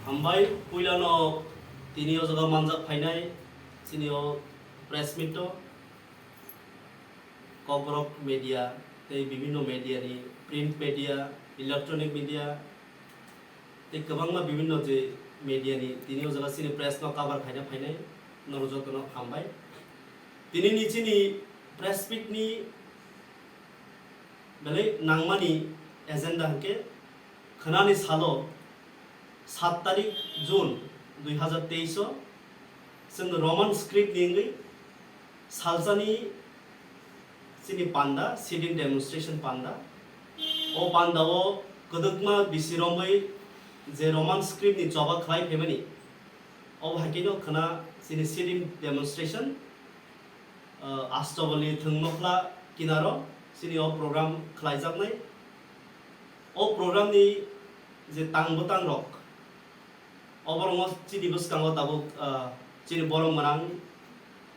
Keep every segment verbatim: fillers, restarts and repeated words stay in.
Hambai, puilano tini o jaga manjak phainai chini o press meet o Kokborok media tei bibinno media ni, print media, electronic media tei kwbangma bibinno je media ni tini o jaga chini press no cover khaina phainai norok jotono hambai. Tini ni chini press meet ni belai nangmani agenda hwnkhe khwnani salo sat tarik June dui hazar teis o chwng Roman script ni wngwi salsani chini panda, sit-in demonstration panda. O panda o kwdwkma bisi romwi je Roman script ni choba khlai phaimani, o hai khe no khwna chini sit-in demonstration ah, Astabali thwngmokla kinaro chini o program khlaijaknai. O program ni je tang bwtang rok, oborokno chini bwskango tabuk, ah, chini borok mwnang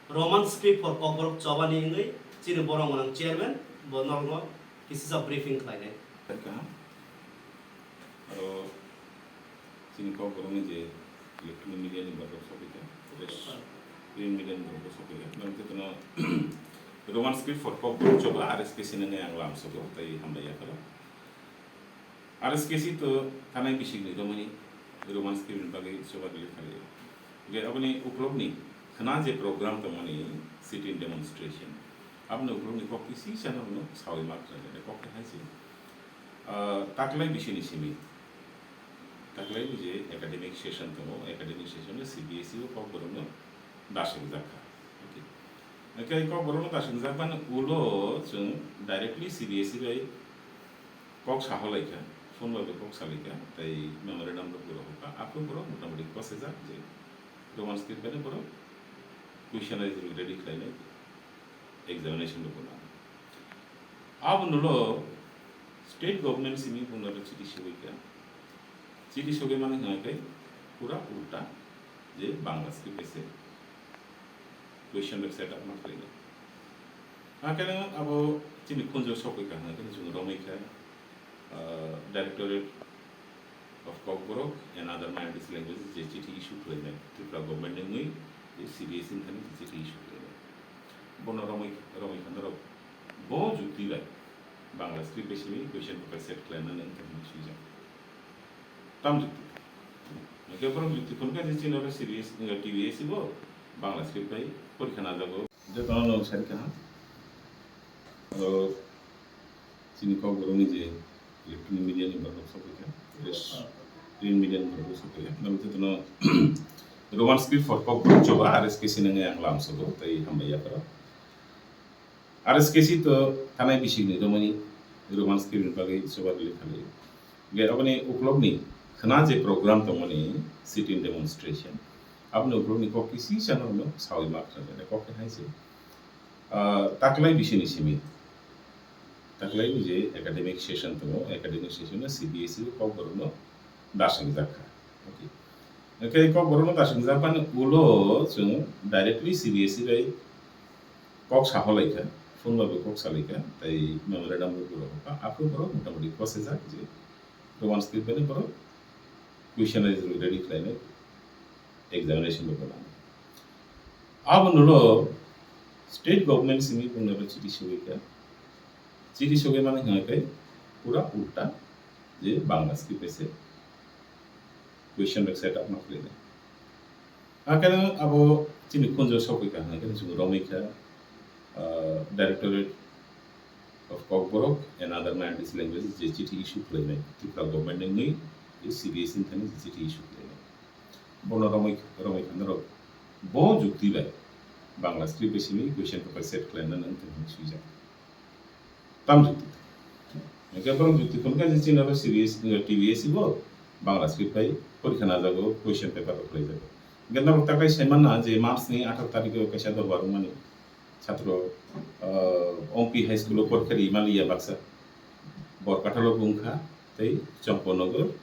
Roman script for Kokborok chobani wngwi chini borok mwnang chairman bo norokno kisisa briefing khlainai. Aro chini Kokborokni je electronic media ni borok sokphaikha, press, print media ni borok sokphaikha. Nang khe tono Roman script for Kokborok choba R S K C nangwi ang lamsogo, tei hambai yapharo. R S K C to thanai bisingni romani Roman script ni bagwi choba release khalai. Ge aboni uklokni khna je program tongmani sit-in demonstration. Aboni uklokni kok kisi chano no sawi mak jani kok hai se. Ah, taklai bisini simi. Taklai ni je academic session tongo, academic session no C B S E o Kokborok no dasing jakha. Okay. Ekai Kokborok no dasing jakmani ulo chwng directly C B S E bai kok saholaikha, phone bai kok salaikha, tei memorandum rok bo rohorkha. Aphuru borok motamoti kosijak je Roman script bai borok questionnaire ready khlainai. Examination rok bo nang. Abo nulo state government simi bungno chithi sogwi kha. Chithi sogwi mani hwnga khe pura ulta je Bangla script bai se question bai set up ma khlainai. Hakhe abo chini khunju sokwi kha hwnga khe chwng romwi kha, ah, Directorate of Kokborok and other minorities languages je chithi issue khlainai Tripura government ni wngwi je C B S E ni thani je chithi issue khlainai. Bono romwi, romwi kha norok bo jukti bai Bangla script bai simi question paper set khlainani wngkha hwnwi swijak. Tam jukti. Hwnkhe borok jukti phunukha je chini oro C B S E, T B S E bo Bangla script bai porikha najago. Jotono nwng sari kaha. Aro chini Kokborokni je electronic media ni borok sokphaikha, press, print media ni borok sokphaikha. Norok jotono Roman script for Kokborok choba R S K C nangwi ang lamsogo tei hambai yapharo. R S K C to thanai bisingni romani Roman script ni bagwi choba release khalai. Ge aboni uklokni khna je program tongmani sit-in demonstration. Aboni uklokni kok kisi chano no sawi mak kha, kok khe hai se. Ah, taklai bisini simi. Taklai ni je academic session tongo, academic session no C B S E o Kokborok no dasing jakha. Okay. Ekai Kokborok no dasing jakmani ulo chwng directly C B S E bai kok saholaikha, phone bai kok salaikha, tei memorandum rok bo rohorkha. Aphuru borok motamoti kosijak je Roman script bai borok questionnaire ready khlainai, examination rok bo nang. Abo nulo state government simi bungno chithi sogwi kha. Chithi sogwi mani hwnga khe pura ulta je Bangla script bai se question bai set up ma khlainai. Hakhe abo chini khunju sokwi kha hwnga khe chwng romwi kha, ah, Directorate of Kokborok and other minorities languages je chithi issue khlainai Tripura government ni wngwi je C B S E ni thani je chithi issue khlainai. Bono romwi, romwi kha norok bo jukti bai Bangla script bai simi question paper set khlainani wngthang hwnwi swijak. Tam jukti. Hwnkhe borok jukti phunukha je chini oro C B S E, T B S E bo Bangla script bai porikha najago, question paper rok khlaijago. Hwnkhe norok taklai sai manna je March ni atharo tarikh o kaisa dorbar wngmani. Chhatro, ah, Ompi High School o porikha ri maliya baksa. Borkathal o bo wngkha, tei Chomponogo,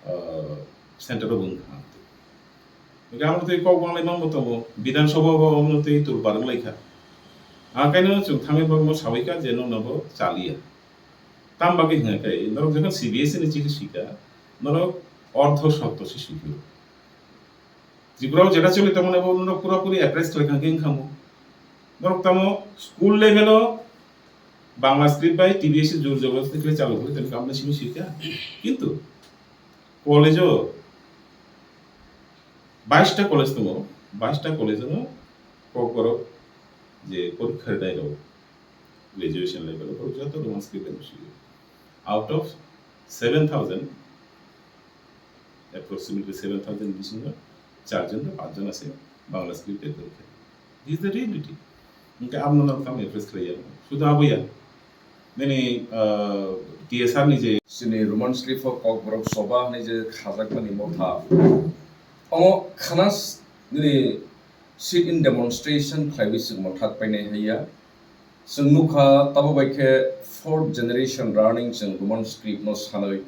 ah, center o bo wngkha. Hwnkhe amo tei kok banglaima bo tongo, Bidhan Sabha o amo tei torbar wnglaikha. Hakaino chwng thangwi borokno sabaikha je nokno bo chaliya. Tam bagwi hwnkhe norok jephru C B S E ni chithi swikha, norok ordho sotto se swikha. Tripura o jeta choli tongmani bo norok pura puri address khlai kha khe wngkha mo. Norok tamo school level o Bangla script bai T B S C jor jabardasti khlai chalo khlai tani kamle simi sika. Kintu college o bais ta college tongo, bais ta college o kokborok je porikha rinai rok graduation level o joto Roman script bai sio. Out of seven thousand, approximately seven thousand bisingo charjon ba panchjon ase Bangla script bai porikha. This is the reality. Hingke amno no tamo impress khlaiya. Sudu aboya. Nini, ah, T S R ni je sini Roman script o kokborok soba ni je khajakmani motha. Omo khanas nini sit in demonstration khlaiwi swngmo thak painai haiya. Chwng nukha tabo bai khe fourth generation running chwng Roman script no sanwi.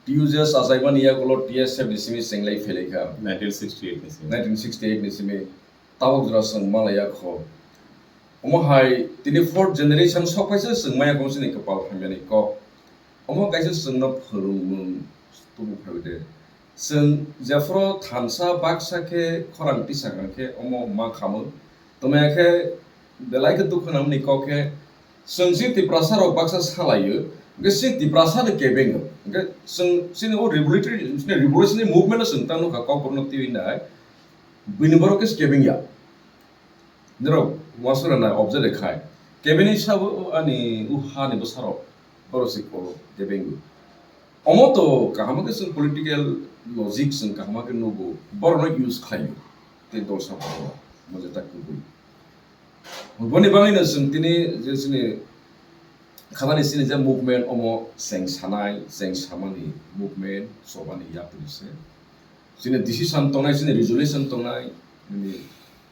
T U J S achaimani yagulo T S F ni simi chenglai phelaikha. Nineteen sixty-eight ni simi. Nineteen sixty-eight ni simi tabok jora chwng malaya kho. Omo hai tini fourth generation sok phaisa chwng maya kho chini kwpal hamyani kok. Omo kaisa chwngno phwrwngmung tubu phaiwi de. Chwng jephuru thansa baksa khe khorang tisa khe omo ma khamung. Tongmaya khe belai khe dukhu nangmani kok khe chwng si Tiprasa rok baksa salaio, hwnkhe si Tiprasa ni kebeng o. Hwnkhe chwng chini o revolutionary, chini revolutionary movement o chwng tang nukha kokborok no twiwi nai. Bini borok khe kebeng ya. Norok uansukna nai observe khai. Kebengni sabo ani u ha ni bwsarok borok se kolo kebeng o. Omo to kaham khe chwng political logic chwng kaham khe nugo. Borok no use khlaio. Tei dol sabo moja tak kubui. Boni bagwi no chwng tini je chini khatani chini je movement omo cheng sanai, cheng samani movement chobani yapri se. Chini decision tongnai, chini resolution tongnai, nini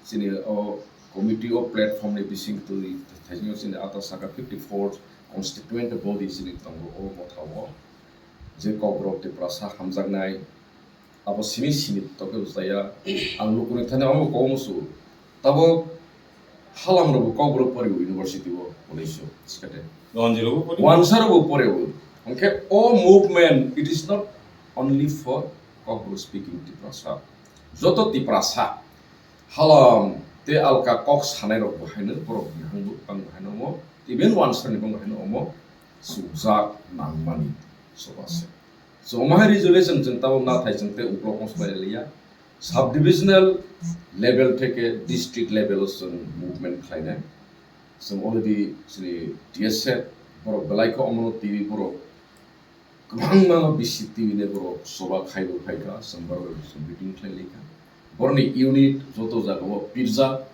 chini o committee o platform ni bising twi thaisingo chini ata saka fifty four constituent body chini tongo o motha o. Je kokborok Tiprasa hamjaknai, abo simi simi tokhe bwsaya. Ang lukuni thani omo kok musu. Tabok halam rokbo kokborok pori university o, college o, sikate. Wansa rokbo pori. Hwnkhe o movement, it is not only for Kokborok speaking Tiprasa. Joto Tiprasa halam tei alka kok sanai rok bo haino borok ni hwngo, bang bo haino omo, even wansa ni bang bo haino omo sujak nangmani soba se. So, omo hai resolution chwng tabok nathai chwng tei uklok ongsobai liya. Sub-divisional level theke district level o chwng movement khlainai. Chwng already chini T S F borok belai khe omono twiwi borok kwbangma bisi twiwi borok soba khaibo phaikha, chwng borok meeting khlai laikha. Borokni unit joto jagao pirjak,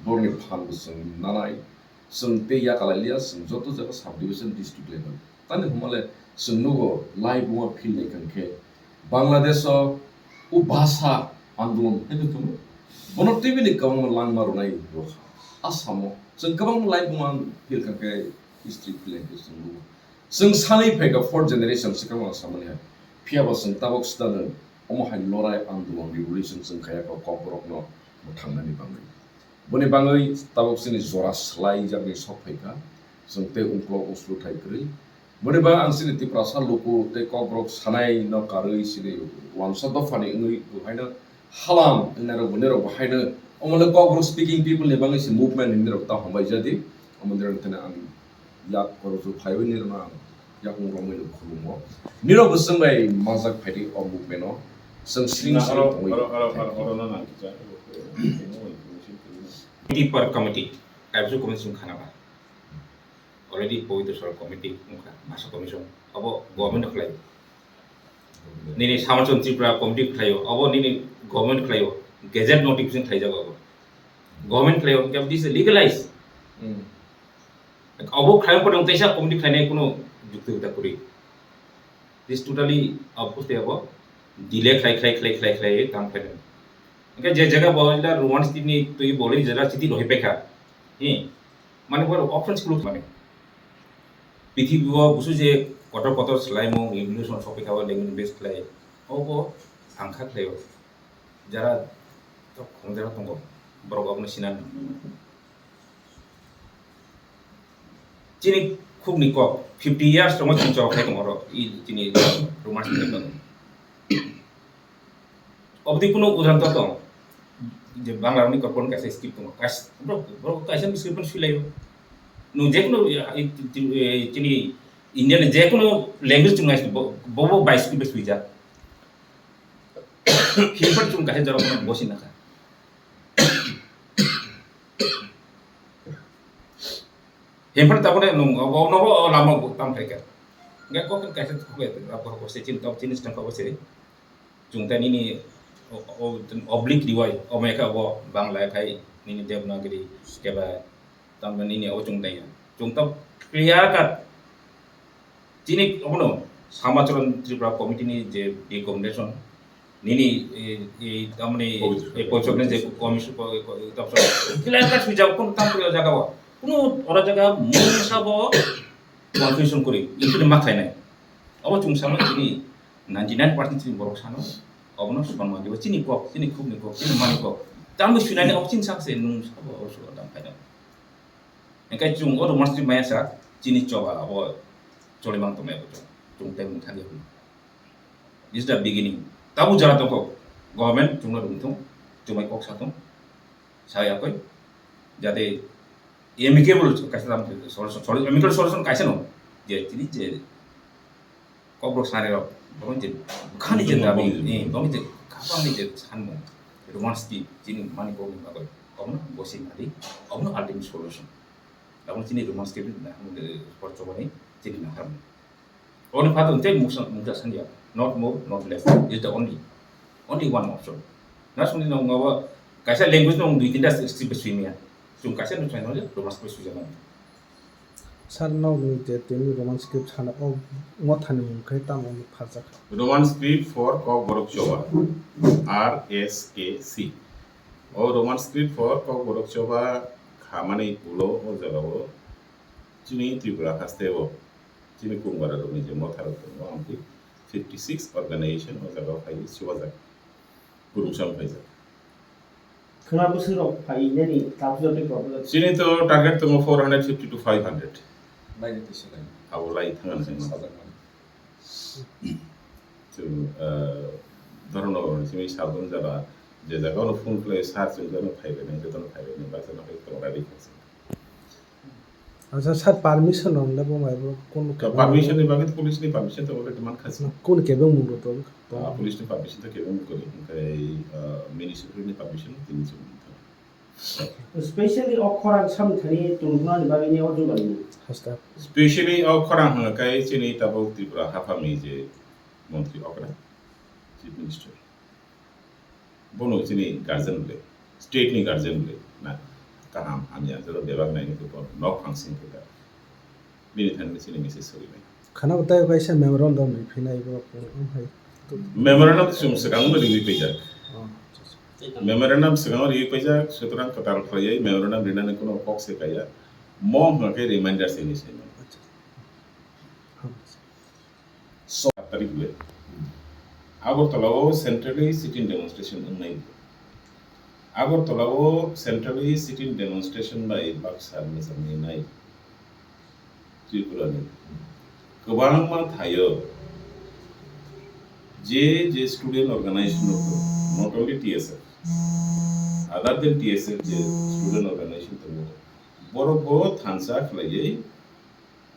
borokni phan bo chwng nanai. Chwng tei yakalai liya, chwng joto jaga sub-division district level. Tani hwnmale chwng nugo lai buma phil nai kang khe Bangladesh o o bhasha andolon hai khe tongo. Bono twi bini kwbangma langma rwnai rokha. Assam o chwng kwbangma lai buma phil kang khe history phil nai khe chwng nugo. Chwng sanwi phaikha fourth generation se kwbangma samani hai. Phiya ba chwng tabok swdano omo hai lorai andolon revolution chwng khaiya kok borokno mwthangnani bagwi. Boni bagwi tabok chini jora swlaijakni sok phaikha, chwng tei ungkulok uslu thai kwrwi. Boni bagwi ang chini Tiprasa luku tei kokborok sanai no karwi chini wansa dophani wngwi bo haino halam wngnai rok bo nini rok bo haino omo le kokborok speaking people ni bagwi se movement hinwi rok ta hambai jadi omo nini rok thani ang yak korochu phaiwi nini rok no ang yakung romwi no khulumgo. Nirok bo chwng bai manjak phaidi o movement o. Chwng sring sring tongwi. Committee per committee, kaibsu committee song khana ba. Already Pavitra Sor committee wngkha, Bhasha commission. Abo government khlai. Nini Samachon Tripura committee khlaio, abo nini government khlaio. Gazette notification thaijago abo. Government khlaio, this is legalized. Abo khlai pore teisa committee khlainai kuno jukti kwta kwrwi. This totally opposite abo delay khlai, khlai, khlai, khlai, khlai, tang khlai. Hingke je jaga bo ila Roman script ni twi bo le jera chiti rohi pekha. Hi. Mane bo option school mane. Pithibi o busu je kotor kotor swlaimung, revolution sokpekha o language base khlai. Obo angkha khlai o. Jara tok khong jara tongo. Borok abono sinan. Chini khukni kok, fifty years tongo chini chok khai tongo oro, i chini Roman script tongo. Oboni kuno udhahoron tong, je Bangla ni korokno kaisa script tongo, kaisa, borok, borok kaisa script no swilaio. Nwng je kuno, eh, eh, chini India ni je kuno language chwng nai bo, bo, bo bai script bai swijak. Himphano chwng kaisa jorao bosi nakha. Himphano tabone nwng obo, obo, obo lama bo tam phaikha. Hingke kok kaisa kok ya, abo kok se chini tok chini stand kok se. Chwng ta nini o, o, oblique riwai, omo ya khe obo Bangla ya khai nini Devanagari keba tamni nini o chwng ta ya. Chwng ta clear cut. Chini obono Samacharan Tripura Committee ni je recommendation, nini, e, e, tamni, Pabitra. E, pochokni je commission, ko, ko, tamso, clear cut swijak, kono tam kori jaga o, kono oro jaga mungsa bo confusion kori, including ma khainai. Obo chwng sama chini ninety nine percent chini borok sano, obono swnam manlibo, chini kok, chini khukni kok, chini mani kok. Tambo swinani obo chini sakse nung sabo oro sulo tam khainai. Hingke chwng o roman script maya sa chini choba abo choli mang tongmani abo chwng, chwng tei mung thangya hwnwi. This is the beginning. Tabuk jora tongkho government chwngno rwngthung, chwngbai kok sathung, sa yakoi, jate amicable kaisa solution, solu-, amicable solution kaisa no, je chini je Kokborok sanai rok, borok je bwkhani je dabi, eh, borok je kabangni je sanmung, roman script, chini mani kokni bagwi, obono bosi nadi, obono ultimate solution. Obono chini roman script ni, eh, por chobani chini nahar. Oni phato tei mungsa, mungsa sanya, not more, not less, is the only, only one option. Na sungni no ngabo kaisa language no dui tinta script swi maya. Chwng kaisa no swi maya, roman script swi maya. Sir, nokni je tini Roman script sana o mothani mung khe tamo wngwi pharjak? Roman script for Kokborok Choba, R S K C. O Roman script for Kokborok Choba khamani ulo o jagao chini Tripura hasteo chini Kungbararokni je motharok tongo, amtwi fifty six organization o jagao phaiwi chubajak. Kwrwngsa wng khaijak. Khwna bwswk rok phai nini tabuk jotoi problem? Chini to target tongo four hundred fifty to five hundred. Laini twi swkang. Abo lai thangna sengma. Sajak mani. Chwng, ah, Dharmanagar ni simi Sabon Jala, je jaga no phone khlai sir chwng jano phaibai nang, jotono phaibai nang, bacha no phai tongo ready khaijak. Acha sir, permission rok le bo mai bo kun To permission ni bagwi to police ni permission to already man khasi. Kun kebeng mung rok to? Ah, police ni permission to kebeng mung kori, hingkai, ah, municipal ni permission tini chwng mung thang. Specially o khorang samthani tongthoknani bagwi ni o jugal ni. Hasta. Specially o khorang hwnka kai chini tabuk Tripura haphangni je montri okra, chief minister. Bono chini guardian le, state ni guardian le, na kaham hamya, jora bebak nai ni bo nok phang sing khe ta. Bini thani chini message sori nai. Khana bo tai kaisa memorandum ni phinai bo, um, hai. Memorandum chwng swkang no riwi paijak. Oh, acha, acha. Memorandum swkang no riwi paijak, sutrang kwtal khlaiwi memorandum rinani kuno kok se kaya. Mo hwnkhe reminder se ni se. Acha. Acha. Sat tarik le Agartala o centrally sit-in demonstration wngnai. Agartala o centrally sit-in demonstration bai baksa mwchangni nai Tripura ni kwbangma thaio je je student organization rok, not only T S F, other than T S F je student organization tongo, borok bo thansa khlaiwi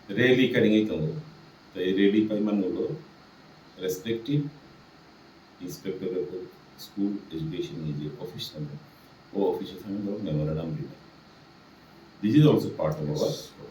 rally karingwi tongo. Tei rally paimani ulo respective inspector of school education ni je office tongo, o office o thangwi borok memorandum rinai. This is also part of our program.